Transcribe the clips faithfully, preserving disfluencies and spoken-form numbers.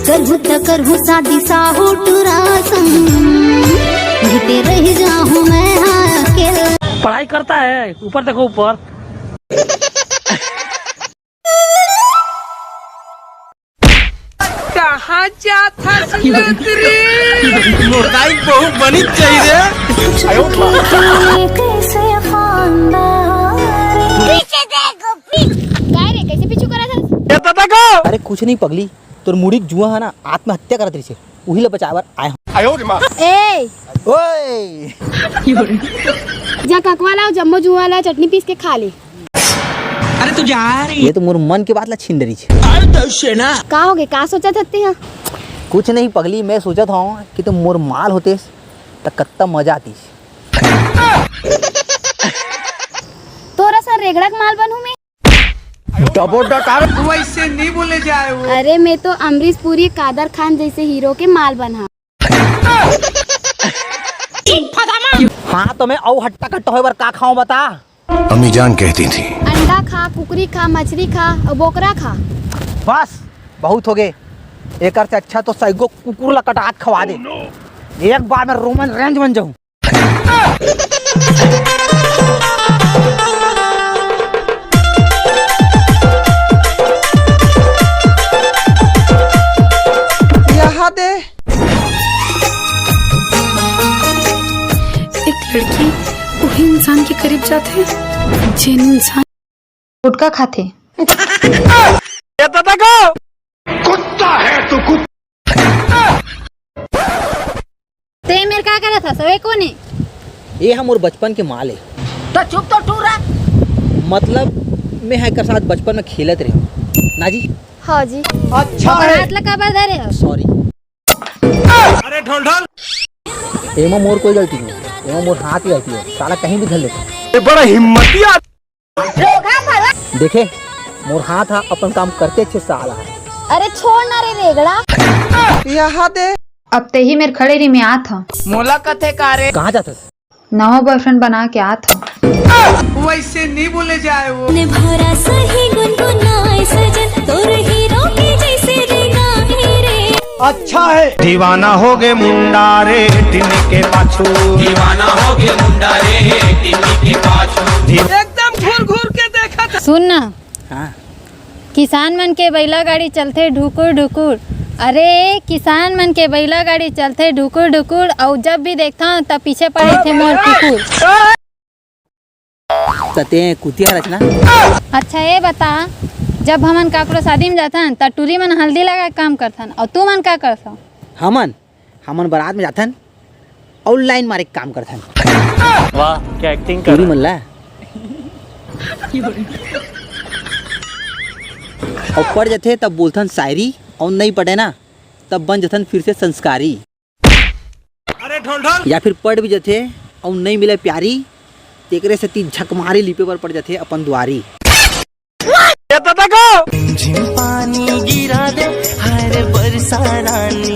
करहूं त करहूं शादी साहू टुरा संग, जीते रह जाहूं मैं हां अकेला। पढ़ाई करता है, ऊपर देखो ऊपर। कहाँ जात हस लतरी? मोर दाई बहू बनी चाहिए। पीछे देखो, पीछे। काय रे, कैसे पीछू करत हस? अरे कुछ नहीं पगली, तोर मुड़ी के जुआ है ना, आत्महत्या करत रहिसे, उही ला बचाए बर आए हंव। ए, ओए! जा ककवा ला, जम्मो जुआ ला चटनी पीस के खा ले। अरे तू जा रही। ये तो मोर मन के बात ला छीन डरिस। का होगे, का सोचत हस तेहा? कुछ नहीं पगली, मैं सोचत हंव कि तुम मोर माल होतेस त कत्ता मजा आतिस। तोर असन रेगड़ा के माल बनहूं मैं। डबो डकार। वैसे नहीं बोले जाए वो। अरे मैं तो अमरीश पुरी, कादर खान जैसे हीरो के माल बनहूं। हाँ तो मैं अउ हट्टा कट्टा होय बर का खाऊं बता? अम्मी जान कहती थी। अंडा खा, कुकरी खा, मछली खा अउ बोकरा खा। बस बहुत होगे, एकर से अच्छा तो सैगो कुकुर ला कटात खवा दे। एक बार में रोमन रेंज बन जाहूं। यहाँ दे। एक लड़की उही इंसान के करीब जाथे, जेन इंसान गुटखा खाथे। ये तो देखो। कुत्ता है तू, कुत्ता। ते मेर का करत हस? ओए कोन ए? ये हा मोर बचपन के माल ए। तो चुप तो टूरा। मतलब मैं हा एकर साथ बचपन में खेलत रहे ना जी। हाँ जी। अच्छा ओकर है। हाथ ला काबर धरे हस? सॉरी। अरे ढोल ढोल। एमा मोर कोई गलती नहीं, एमा मोर हाथ की गलती है, साला कहीं भी धर लेता। ये बड़ा हिम्मती आदमी। देखे, मोर हाथ हा अपन काम करते अच्छे साला हा। अरे छोड़ ना रे रेगड़ा। यहाँ दे। अब तेही मेर खड़े रही, मैं आत हंव। मोला कथे का रे? कहाँ जात हस? नवा बॉयफ्रेंड बना के आत हंव। वैसे नहीं बोले जाए वो। ने भौरा सही गुनगुनाए सजन, तोर हीरो के जैसे रेंगाए रे। अच्छा है। दीवाना होगे मुंडा रे टिन के पाछू। दीवाना होगे मुंडा रे टिन के पाछू। एकदम घूर घूर के देखत। सुन ना, हाँ। किसान मन के बैला गाड़ी चलथे ढुकुर ढुकुर। अरे, किसान मन के बैला गाड़ी चलथे ढुकुर ढुकुर, अउ जब भी देखथंव त पीछे पड़े थे मोर कुकुर। त तें कुतिया रचना। अच्छा ये बता, जब हमन काकरो शादी में जाथन त टूरी मन हल्दी लगा के काम करथन, अउ तू मन का करथव? हमन, हमन बारात में जाथन अउ लाइन मारे के काम करथन। वाह, क्या एक्टिंग कर टूरी रहा है। मन ला। अउ पड़ जथे तब बोलथन शायरी, अउ नहीं पटे ना तब बन जथन फिर से संस्कारी। अरे ढोल ढोल। या फिर पड़ भी जथे अउ नइ मिले प्यारी, तेकरे सेती झकमारी लिपे बर पड़ जथे अपन दुआरी। ये तो देखो। झिम पानी गिरा दे, हाय रे बरसा रानी।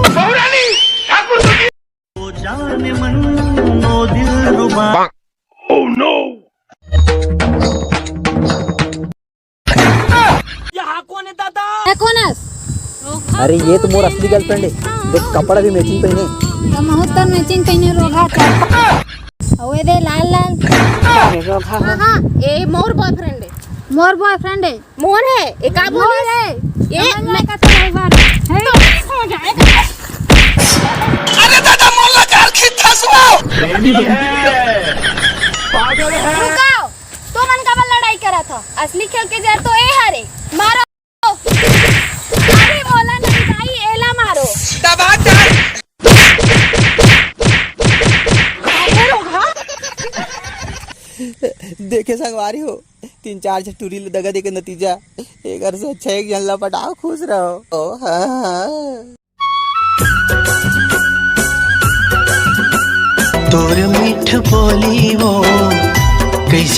बहुरानी, ठाकुर जी। ओ जाने मन, ओ दिल रुबा। Oh no! ये कोन अस? अरे ये तो मोर असली गर्लफ्रेंड है। देख कपड़ा भी मैचिंग पहने। त महूं त मैचिंग पहने रोगहा था। अउ ये दे लाल लाल। हाँ, हाँ, ये मोर बॉयफ्रेंड है। मोर बॉयफ्रेंड है। मोर है, ये का बोली रे? ये मैं का तो एक बार। अरे दादा, मोर ला कार खींच था सुनो। पागल है। रुको। तुमन काबर लड़ाई करत हव? असली खेल के जर तो ए हरे। मारो। अरे मोला नहीं भाई, एला मारो। दबा चल। देखे संगवारी हो, तीन चार झन टूरी ल दगा देके नतीजा, एकर से अच्छा एक झन ला पटाओ, खुश रहो। ओ, हाँ, हाँ। तोर मीठ बोली वो कैसे